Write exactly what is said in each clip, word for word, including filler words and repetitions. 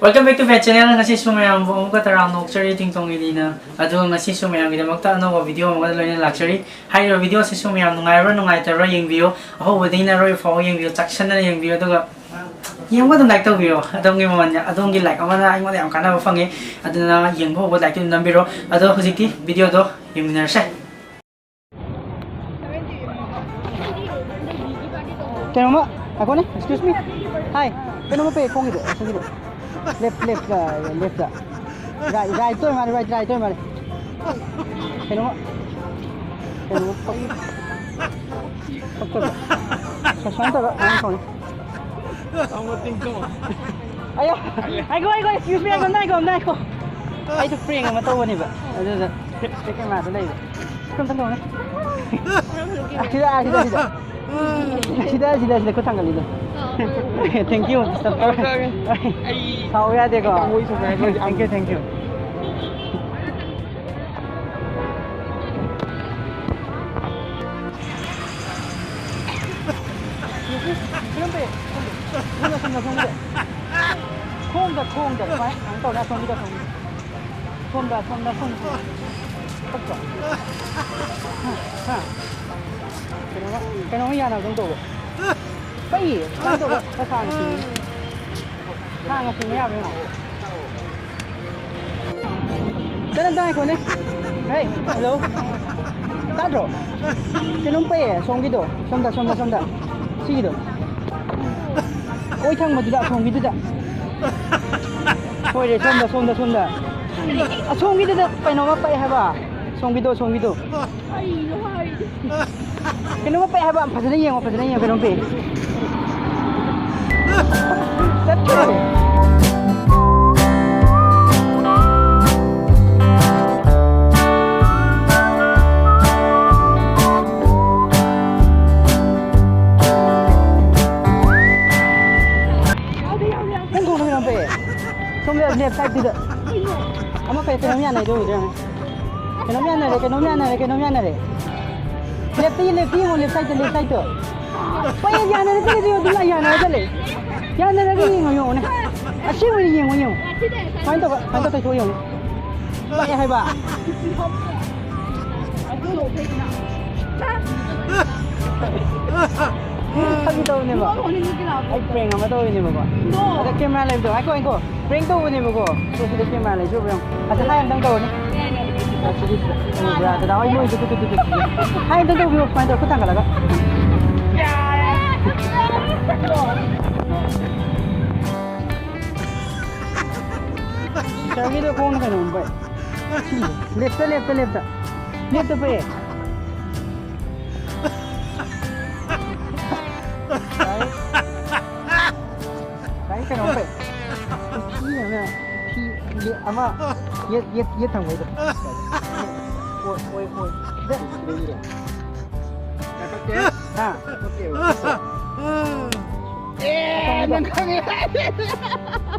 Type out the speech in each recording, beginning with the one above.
Welcome back to my channel. ꯉꯁꯤꯁꯨ ꯃꯌꯥꯝꯕꯨ ꯑꯃꯨꯛꯀ ꯇꯔꯥꯝꯅ ꯑꯣꯛꯆꯔꯤ, ꯇꯤꯡꯇꯣꯡ ꯏꯂꯤꯅ꯫ ꯑꯗꯣ ꯉꯁꯤꯁꯨ ꯃꯌꯥꯝꯒꯤꯗꯃꯛꯇ ꯑꯅꯧꯕ video ꯑꯃꯒ ꯂꯣꯏꯅ ꯂꯥꯛꯆꯔꯤ꯫ ꯍꯥꯏꯔꯤꯕ video ꯑꯁꯤꯁꯨ ꯃꯌꯥꯝ ꯅꯨꯡꯉꯥꯏꯕ꯭ꯔꯥ ꯅꯨꯡꯉꯥꯏꯇꯕ꯭ꯔꯥ ꯌꯦꯡꯕꯤꯌꯨ꯫ ꯑꯍꯧꯕꯗꯒꯤꯅ ꯑꯔꯣꯏꯕ ꯐꯥꯎꯕ ꯌꯦꯡꯕꯤꯌꯨ, ꯆꯥꯛꯁꯟꯅꯅ ꯌꯦꯡꯕꯤꯌꯨ꯫ ꯑꯗꯨꯒ ꯌꯦꯡꯕ ꯑꯗꯨꯝ like ꯇꯧꯕꯤꯌꯣ꯫ ꯑꯗꯣꯝꯒꯤ ꯃꯃꯜ, ꯑꯗꯣꯝꯒꯤ like ꯑꯃꯅ ꯑꯩꯉꯣꯟꯗ ꯌꯥꯝ ꯀꯥꯟꯅꯕ ꯐꯪꯉꯤ꯫ ꯑꯗꯨꯅ ꯌꯦꯡꯕ ꯍꯧꯕ like ꯑꯗꯨꯝ ꯅꯝꯕꯤꯔꯣ꯫ ꯑꯗꯣ ꯍꯧꯖꯤꯛꯇꯤ video ꯗꯣ ꯌꯦꯡꯃꯤꯟꯅꯔꯁꯦ꯫ ꯀꯩꯅꯣꯝꯃ, ꯉꯥꯏꯈꯣꯅꯦ, excuse me꯫ Hi, ꯀꯩꯅꯣꯝꯃ ꯄꯦ, ꯈꯣꯡꯒꯤꯗꯣ, ꯑꯁꯤꯒꯤꯗꯣ꯫ Left, left, left꯫ Right, right ꯇ ꯑꯣꯏ ꯃꯥꯜꯂꯦ, right, right ꯇ ꯑꯣꯏ ꯃꯥꯜꯂꯦ꯫ ꯀꯩꯅꯣꯝꯃ, ꯀꯩꯅꯣꯝꯃ ꯄꯛ-, ꯄꯛꯇꯕ꯭ꯔꯥ? ꯁꯨꯃꯥꯏꯅ ꯇꯧꯔ, ꯑꯗꯨꯃꯥꯏꯅ ꯇꯧꯅꯤ꯫ ꯑꯌꯥ! ꯉꯥꯏꯈꯣ, ꯉꯥꯏꯈꯣ, excuse me, ꯉꯥꯏꯈꯣ, ꯉꯥꯏꯈꯣ, ꯉꯥꯏꯈꯣ꯫ ꯑꯩꯗꯣ prank ꯑꯃ ꯇꯧꯕꯅꯦꯕ, ꯑꯗꯨꯗ camera ꯗ ꯂꯩꯕ꯫ ꯁꯤ ꯑꯝꯇ ꯇꯧꯅꯦ꯫ ꯁꯤꯗ, ꯁꯤꯗ, ꯁꯤꯗ꯫ ꯁꯤꯗ, ꯁꯤꯗ, ꯁꯤꯗ ꯈꯨꯠ ꯊꯥꯡꯒꯠꯂꯤꯗꯣ꯫ Thank you, sister꯫ ꯁꯥꯎ ꯌꯥꯗꯦꯀꯣ꯫ Thank you, thank you꯫ ꯁꯣꯝꯗ, ꯁꯣꯝꯗ, ꯁꯣꯝꯗ꯫ ꯈꯣꯡꯗ, ꯈꯣꯡꯗ꯫ ꯁꯨꯃꯥꯏꯅ ꯇꯧꯔꯦ, ꯑꯁꯣꯝꯒꯤꯗ, ꯑꯁꯣꯝꯒꯤꯗ꯫ ꯁꯣꯝꯗ, ꯁꯣꯝꯗ, ꯁꯣꯝꯗ꯫ ꯀꯩꯅꯣꯃ, ꯀꯩꯅꯣꯃ ꯌꯥꯅꯕꯗꯧ ꯇꯧꯕ꯫ ꯀꯩ? ꯁꯨꯃꯥꯏꯅ ꯇꯧꯕ꯫ ꯈꯔ ꯁꯥꯡꯅ ꯆꯤꯡꯉꯤ꯫ ꯁꯥꯡꯅ ꯆꯤꯡꯕ ꯌꯥꯕ꯭ꯔꯥ ꯌꯦꯡꯉꯣ꯫ ꯀꯔꯝꯇ ꯉꯥꯏꯈꯣꯅꯦ꯫ ꯍꯦ, hello꯫ ꯇꯥꯗ꯭ꯔꯣ? ꯀꯩꯅꯣꯝ ꯄꯩꯌꯦ, ꯁꯣꯝꯒꯤꯗꯣ꯫ ꯁꯣꯝꯗ, ꯁꯣꯝꯗ, ꯁꯣꯝꯗ꯫ ꯁꯤꯒꯤꯗꯣ꯫ ꯑꯣꯏ ꯊꯪꯕꯗꯨꯗ, ꯑꯁꯣꯝꯒꯤꯗꯨꯗ꯫ ꯁꯣꯏꯔꯦ, ꯁꯣꯝꯗ, ꯁꯣꯝꯗ, ꯁꯣꯝꯗ꯫ ꯑꯁꯣꯝꯒꯤꯗꯨꯗ ꯀꯩꯅꯣꯝꯃ ꯄꯛꯑꯦ ꯍꯥꯏꯕ꯫ ꯁꯣꯝꯒꯤꯗꯣ, ꯁꯣꯝꯒꯤꯗꯣ꯫ ꯀꯩꯅꯣꯝꯃ ꯄꯛꯑꯦ ꯍꯥꯏꯕ꯫ ꯐꯖꯅ ꯌꯦꯡꯉꯣ, ꯐꯖꯅ ꯌꯦꯡꯉꯣ, ꯀꯩꯅꯣꯝ ꯄꯛꯑꯦ꯫ ꯆꯠꯈ꯭ꯔꯦ꯫ ꯅꯪ ꯈꯣꯡꯗ ꯀꯩꯅꯣꯝ ꯄꯛꯑꯦ꯫ ꯁꯣꯝꯗ left side ꯇꯨꯗ꯫ ꯑꯃ ꯀꯩ-, ꯀꯩꯅꯣꯝ ꯌꯥꯅꯩꯗꯣ ꯎꯗ꯭ꯔꯥ? ꯀꯩꯅꯣꯝ ꯌꯥꯅꯔꯦ, ꯀꯩꯅꯣꯝ ꯌꯥꯅꯔꯦ, ꯀꯩꯅꯣꯝ ꯌꯥꯅꯔꯦ꯫ Left ꯇꯒꯤ left ꯇ ꯌꯦꯡꯉꯣ, left side ꯇ, left side ꯇꯣ꯫ ꯄꯛꯑꯦ, ꯌꯥꯅꯔꯦ, ꯆꯠꯂꯦ, ꯆꯠꯂꯦ, ꯑꯗꯨꯝ ꯌꯥꯅꯔꯦ, ꯆꯠꯂꯦ꯫ ꯌꯥꯅꯔꯒ ꯌꯦꯡꯉꯣ, ꯌꯦꯡꯉꯣꯅꯦ꯫ ꯑꯁ, ꯌꯦꯡꯉꯨ, ꯌꯦꯡꯉꯨ, ꯌꯦꯡꯉꯨ꯫ ꯁꯨꯃꯥꯏꯅ ꯇꯧꯕ, ꯁꯨꯃꯥꯏꯅ ꯇꯧꯊꯣꯛꯑ ꯌꯦꯡꯉꯨ꯫ ꯂꯥꯛꯑꯦ ꯍꯥꯏꯕ꯫ ꯐꯥꯒꯤ ꯇꯧꯕꯅꯦꯕ꯫ ꯑꯩ prank ꯑꯃ ꯇꯧꯔꯤꯅꯦꯕꯀꯣ꯫ ꯑꯗ camera ꯂꯩꯕꯗꯣ, ꯉꯥꯏꯈꯣ, ꯉꯥꯏꯈꯣ꯫ Prank ꯇꯧꯕꯅꯦꯕꯀꯣ꯫ ꯑꯗꯣ ꯁꯤꯗ camera ꯂꯩꯁꯨ ꯌꯦꯡꯉꯨ꯫ ꯑꯗ ꯍꯥꯏ ꯑꯝꯇꯪ ꯇꯧꯔꯅꯤ꯫ ꯎꯕ꯭ꯔꯥ? ꯗꯗꯥ ꯍꯣꯏ ꯃꯣꯏꯗꯨ, ꯇꯨ, ꯇꯨ, ꯇꯨ, ꯇꯨ꯫ ꯍꯥꯏ ꯑꯝꯇꯪ ꯇꯧꯕꯤꯌꯣ, ꯁꯨꯃꯥꯏꯅ ꯇꯧꯔ ꯈꯨꯠ ꯊꯥꯡꯒꯠꯂꯒ꯫ ꯁꯤꯁꯇꯔꯒꯤꯗꯣ ꯈꯣꯡꯅ ꯀꯩꯅꯣꯝ ꯄꯛꯑꯦ꯫ Left, left, left꯫ Left ꯄꯛꯑꯦ꯫ ꯁꯤꯁꯇꯔꯒꯤ ꯀꯩꯅꯣꯝ ꯄꯛꯑꯦ꯫ ꯐꯤ ꯑꯃ, ꯐꯤ ꯑꯃ, ꯌꯦꯠ, ꯌꯦꯠ, ꯌꯦꯠ ꯊꯪꯕꯩꯗꯣ꯫ ꯑꯣꯏ, ꯑꯣꯏ, ꯑꯣꯏ꯫ ꯁꯤꯗ꯫ ꯍꯥ? ꯑꯦ, ꯅꯪ ꯈꯪꯉꯦ꯫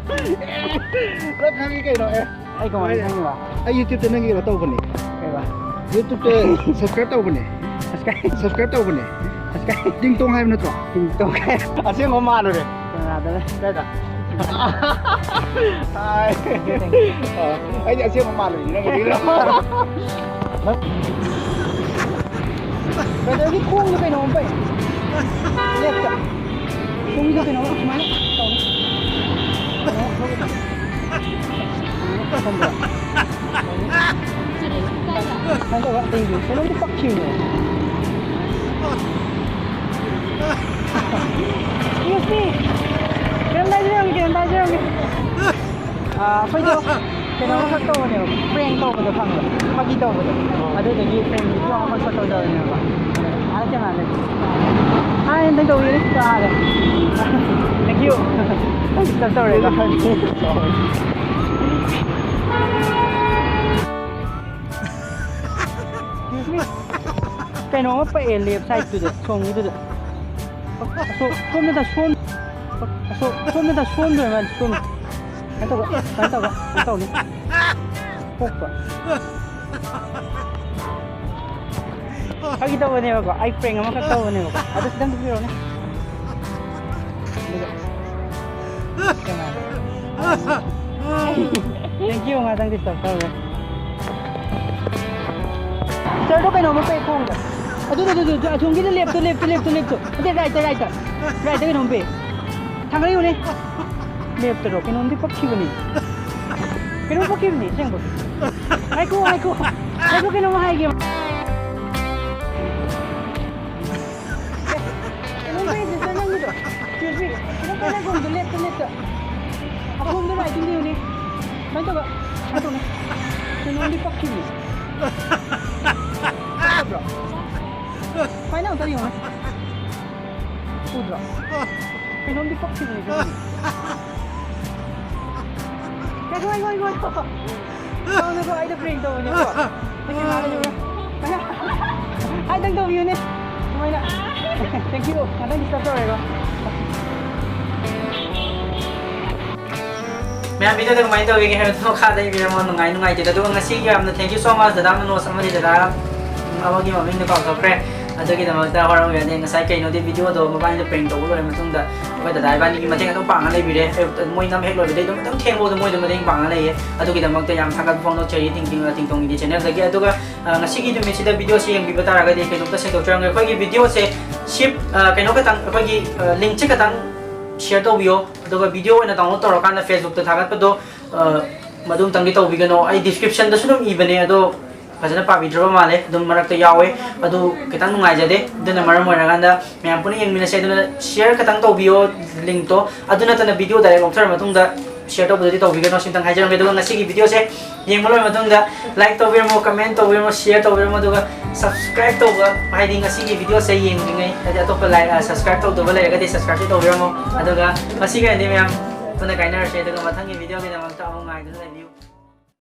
ꯅꯪ ꯈꯪꯉꯤ ꯀꯩꯅꯣ, ꯑꯦ꯫ ꯑꯩ ꯀꯃꯥꯏꯅ ꯈꯪꯉꯤꯕ? ꯑꯩ YouTube-ꯇ ꯅꯪꯒꯤ ꯀꯩꯅꯣ ꯇꯧꯕꯅꯦ꯫ ꯀꯩꯕ? YouTube-ꯇ subscribe ꯇꯧꯕꯅꯦ꯫ Subscribe? Subscribe ꯇꯧꯕꯅꯦ꯫ Subscribe? ꯇꯤꯡ ꯇꯣꯡ ꯍꯥꯏꯕ ꯅꯠꯇ꯭ꯔꯣ? ꯇꯤꯡ ꯇꯣꯡ ꯍꯥꯏꯕ꯫ ꯑꯁꯦꯡꯕ ꯃꯥꯜꯂꯨꯔꯦ꯫ ꯀꯅꯥꯗꯅꯣ? ꯀꯥꯏꯗ? ꯍꯥꯏ꯫ Thank you, thank you. ꯑ, ꯑꯩꯗꯤ ꯑꯁꯦꯡꯕ ꯃꯥꯜꯂꯨꯔꯦ ꯅꯪꯒꯤꯗꯣ꯫ Brother-ꯒꯤ ꯈꯣꯡꯗꯣ ꯀꯩꯅꯣꯝ ꯄꯛꯑꯦ꯫ Left-ꯇ꯫ ꯈꯣꯡꯗꯣ ꯀꯩꯅꯣꯝ ꯁꯨꯃꯥꯏꯅ ꯇꯧꯅꯤ꯫ ꯀꯩꯅꯣ, ꯈꯪꯕ꯭ꯔꯥ? ꯁꯨꯃꯥꯏꯅ ꯇꯧꯔꯒ ꯇꯤꯡꯗꯣꯏꯅꯤ꯫ ꯀꯩꯅꯣꯝꯇ ꯄꯛꯈꯤꯕꯅꯦ꯫ Excuse me. ꯀꯩꯅꯣꯝꯇ ꯍꯥꯏꯖꯔꯝꯒꯦ, ꯀꯩꯅꯣꯝꯇ ꯍꯥꯏꯖꯔꯝꯒꯦ꯫ ꯑꯥ, ꯑꯩꯈꯣꯏꯗꯣ ꯀꯩꯅꯣ ꯑꯃꯈꯛ ꯇꯧꯕꯅꯦꯕ, prank ꯇꯧꯕꯗꯣ ꯈꯪꯕ꯭ꯔꯥ? ꯐꯥꯒꯤ ꯇꯧꯕꯗꯣ꯫ ꯑꯗꯨꯗꯒꯤ prank video ꯑꯃꯈꯛ ꯇꯧꯖꯕꯅꯦꯕ꯫ ꯑꯥꯗ ꯀꯅꯥ ꯂꯩ? Hi ꯑꯝꯇꯪ ꯇꯧꯕꯤꯌꯨꯅꯦ, ꯀꯥꯗ꯫ Thank you. ꯅꯪ disturb ꯇꯧꯔꯦꯗ꯫ Excuse me. ꯀꯩꯅꯣꯝꯃ ꯄꯛꯑꯦ left side-ꯇꯨꯗ, ꯁꯣꯝꯒꯤꯗꯨꯗ꯫ ꯑꯁꯣꯝ, ꯁꯣꯝꯗ ꯁꯣꯝ-, ꯑꯁꯣꯝ, ꯁꯣꯝꯗ ꯁꯣꯝꯗ ꯑꯣꯏꯔ ꯃꯥꯜꯂꯦ, ꯁꯣꯝ-, ꯁꯨꯃꯥꯏꯅ ꯇꯧꯕ, ꯁꯨꯃꯥꯏꯅ ꯇꯧꯕ, ꯁꯨꯃꯥꯏꯅ ꯇꯧꯅꯤ꯫ ꯄꯣꯛꯄ꯫ ꯐꯥꯒꯤ ꯇꯧꯕꯅꯦꯕꯀꯣ, ꯑꯩ prank ꯑꯃꯈꯛ ꯇꯧꯕꯅꯦꯕꯀꯣ꯫ ꯑꯗꯨ ꯈꯤꯇꯪ ꯄꯤꯕꯤꯔꯛꯑꯣꯅꯦ꯫ ꯑꯗꯨꯒ ꯀꯩꯅꯣ, Thank you, ꯉꯥꯛꯇꯪ disturb ꯇꯧꯔꯦ꯫ Sirꯗꯣ ꯀꯩꯅꯣꯝꯃ ꯄꯩ ꯈꯣꯡꯗ꯫ ꯑꯗꯨꯗ, ꯑꯗꯨꯗ, ꯑꯗꯨ, ꯑꯁꯣꯝꯒꯤꯗ ꯂꯦꯞꯇꯣ, ꯂꯦꯞꯇꯣ, ꯂꯦꯞꯇꯣ, ꯂꯦꯞꯇꯣ꯫ ꯑꯗꯨ rightꯇ, rightꯇ꯫ Rightꯇ ꯀꯩꯅꯣꯝ ꯄꯩ꯫ ꯊꯥꯡꯒꯠꯂꯨꯅꯦ꯫ Leftꯇꯔꯣ? ꯀꯩꯅꯣꯝꯗꯤ ꯄꯛꯈꯤꯕꯅꯤ꯫ ꯀꯩꯅꯣꯝ ꯄꯛꯈꯤꯕꯅꯤ, ꯑꯁꯦꯡꯕ꯫ ꯉꯥꯏꯈꯣ, ꯉꯥꯏꯈꯣ꯫ ꯉꯥꯏꯈꯣ, ꯀꯩꯅꯣꯝ ꯍꯥꯏꯒꯦ꯫ ꯀꯩꯅꯣꯝ ꯄꯩ, sister, ꯅꯪꯒꯤꯗꯣ꯫ Excuse me꯫ ꯀꯩꯅꯣꯝ ꯄꯩ, ꯅꯪ ꯈꯣꯡꯗꯣ ꯂꯦꯞꯇꯣ, ꯂꯦꯞꯇꯣ꯫ ꯑꯈꯣꯡꯗꯣ rightꯇ ꯂꯦꯡꯉꯨꯅꯦ꯫ ꯁꯨꯃꯥꯏꯅ ꯇꯧꯕ꯫ ꯁꯨꯃꯥꯏꯅ ꯇꯧꯅꯦ꯫ ꯀꯩꯅꯣꯝꯗꯤ ꯄꯛꯈꯤꯕꯅꯤ꯫ ꯄꯛꯇꯕ꯭ꯔꯣ? ꯁꯨꯃꯥꯏꯅ ꯑꯃꯨꯛꯇ ꯌꯦꯡꯉꯨꯅꯦ꯫ ꯎꯗ꯭ꯔꯣ? ꯀꯩꯅꯣꯝꯗꯤ ꯄꯛꯈꯤꯕꯅꯤ ꯑꯗꯨꯒꯤꯗꯤ꯫ ꯉꯥꯏꯈꯣ, ꯉꯥꯏꯈꯣ, ꯉꯥꯏꯈꯣ, ꯉꯥꯏꯈꯣ꯫ ꯇꯧꯅꯨꯀꯣ, ꯑꯩꯗꯣ prank ꯇꯧꯕꯅꯦꯀꯣ꯫ ꯑꯩꯁꯦ ꯃꯥꯅ ꯂꯣꯏꯔꯦ꯫ ꯍꯥꯏꯗꯪ ꯇꯧꯕꯤꯌꯨꯅꯦ꯫ ꯁꯨꯃꯥꯏꯅ꯫ Thank you꯫ ꯉꯥꯛꯇꯪ disturb ꯇꯧꯔꯦꯀꯣ꯫ ꯃꯌꯥꯝ videoꯗ ꯀꯃꯥꯏꯅ ꯇꯧꯔꯤꯒꯦ ꯍꯥꯏꯕꯗꯨ ꯃꯈꯥꯗ ꯏꯕꯤꯔꯝꯃꯣ, ꯅꯨꯡꯉꯥꯏ ꯅꯨꯡꯉꯥꯏꯇꯦꯗ꯫ ꯑꯗꯨꯒ ꯉꯁꯤꯒꯤ ꯌꯥꯝꯅ thank you so much ꯗꯗꯥ ꯃꯅꯣꯖ ꯑꯃꯗꯤ ꯗꯗꯥ ꯑꯃꯒꯤ ꯃꯃꯤꯡꯗꯣ ꯀꯥꯎꯊꯣꯛꯈ꯭ꯔꯦ꯫ ꯑꯗꯨꯒꯤꯗꯃꯛꯇ ꯍꯔꯥꯎꯕ ꯌꯥꯗꯦ꯫ ꯉꯁꯥꯏ ꯀꯩꯅꯣꯗꯤ videoꯗꯣ ꯃꯕꯥꯅꯤꯗ prank ꯇꯧꯕ ꯂꯣꯏꯔ ꯃꯇꯨꯡꯗ ꯑꯩꯈꯣꯏ ꯗꯗꯥ ꯏꯕꯥꯅꯤꯒꯤ ꯃꯇꯦꯡ ꯑꯗꯨꯝ ꯄꯥꯡꯉ ꯂꯩꯕꯤꯔꯦ꯫ ꯑꯌꯨꯛꯇ ꯃꯣꯏ ꯅꯝ ꯍꯦꯛ ꯂꯣꯏꯕꯗꯩ ꯑꯗꯨꯝ, ꯑꯗꯨꯝ ꯊꯦꯡꯕꯧꯗ ꯃꯣꯏꯗ ꯃꯇꯦꯡ ꯄꯥꯡꯉ ꯂꯩꯌꯦ꯫ ꯑꯗꯨꯒꯤꯗꯃꯛꯇ ꯌꯥꯝ ꯊꯥꯒꯠꯄ ꯐꯣꯡꯗꯣꯛꯆꯔꯤ ꯇꯤꯡꯇꯤꯡ, ꯇꯤꯡꯇꯣꯡꯒꯤꯗꯤ channelꯗꯒꯤ꯫ ꯑꯗꯨꯒ, ꯑ, ꯉꯁꯤꯒꯤ ꯅꯨꯃꯤꯠꯁꯤꯗ videoꯁꯤ ꯌꯦꯡꯕꯤꯕ ꯇꯥꯔꯒꯗꯤ ꯀꯩꯅꯣꯝꯇ ꯁꯦꯡꯗꯣꯛꯆꯔꯝꯒꯦ꯫ ꯑꯩꯈꯣꯏꯒꯤ videoꯁꯦ ꯁꯤꯞ, ꯑ, ꯀꯩꯅꯣ ꯈꯇꯪ, ꯑꯩꯈꯣꯏꯒꯤ, ꯑ, linkꯁꯦ ꯈꯇꯪ share ꯇꯧꯕꯤꯌꯣ꯫ ꯑꯗꯨꯒ video ꯑꯣꯏꯅ download ꯇꯧꯔꯀꯥꯟꯗ Facebookꯇ ꯊꯥꯒꯠꯄꯗꯣ, ꯑ, ꯃꯗꯨꯝꯇꯪꯗꯤ ꯇꯧꯕꯤꯒꯅꯣ꯫ ꯑꯩ descriptionꯗꯁꯨ ꯑꯗꯨꯝ ꯏꯕꯅꯦ, ꯑꯗꯣ ꯐꯖꯅ ꯄꯥꯕꯤꯗ꯭ꯔꯕ ꯃꯥꯜꯂꯦ꯫ ꯑꯗꯨꯝ ꯃꯔꯛꯇ ꯌꯥꯎꯋꯦ, ꯑꯗꯨ ꯈꯤꯇꯪ ꯅꯨꯡꯉꯥꯏꯖꯗꯦ꯫ ꯑꯗꯨꯅ ꯃꯔꯝ ꯑꯣꯏꯔꯀꯥꯟꯗ ꯃꯌꯥꯝ ꯄꯨꯟꯅ ꯌꯦꯡꯃꯤꯟꯅꯁꯦ꯫ ꯑꯗꯨꯅ share ꯈꯇꯪ ꯇꯧꯕꯤꯌꯣ linkꯇꯣ꯫ ꯑꯗꯨ ꯅꯠꯇꯅ video direct ꯂꯧꯊꯔ ꯃꯇꯨꯡꯗ share ꯇꯧꯕꯗꯨꯗꯤ ꯇꯧꯕꯤꯒꯅꯣ꯫ ꯁꯤꯝꯇꯪ ꯍꯥꯏꯖꯔꯝꯒꯦ꯫ ꯑꯗꯨꯒ ꯉꯁꯤꯒꯤ videoꯁꯦ ꯌꯦꯡꯕ ꯂꯣꯏꯔ ꯃꯇꯨꯡꯗ like ꯇꯧꯕꯤꯔꯝꯃꯣ, comment ꯇꯧꯕꯤꯔꯝꯃꯣ, share ꯇꯧꯕꯤꯔꯝꯃꯣ, ꯑꯗꯨꯒ subscribe ꯇꯧꯕ, ꯍꯥꯏꯗꯤ ꯉꯁꯤꯒꯤ videoꯁꯦ ꯌꯦꯡꯗ꯭ꯔꯤꯉꯩ, ꯍꯥꯏꯗꯤ ꯑꯇꯣꯞꯄ like, ꯑ, subscribe ꯇꯧꯗꯕ ꯂꯩꯔꯒꯗꯤ subscribeꯁꯨ ꯇꯧꯕꯤꯔꯝꯃꯣ꯫ ꯑꯗꯨꯒ ꯉꯁꯤꯒꯤ ꯑꯣꯏꯅꯗꯤ ꯃꯌꯥꯝ ꯄꯨꯟꯅ ꯀꯥꯏꯅꯔꯁꯦ, ꯑꯗꯨꯒ ꯃꯊꯪꯒꯤ videoꯒꯤꯗꯃꯛꯇ ꯑꯃꯨꯛ ꯉꯥꯏꯗꯨꯅ ꯂꯩꯕꯤꯌꯨ꯫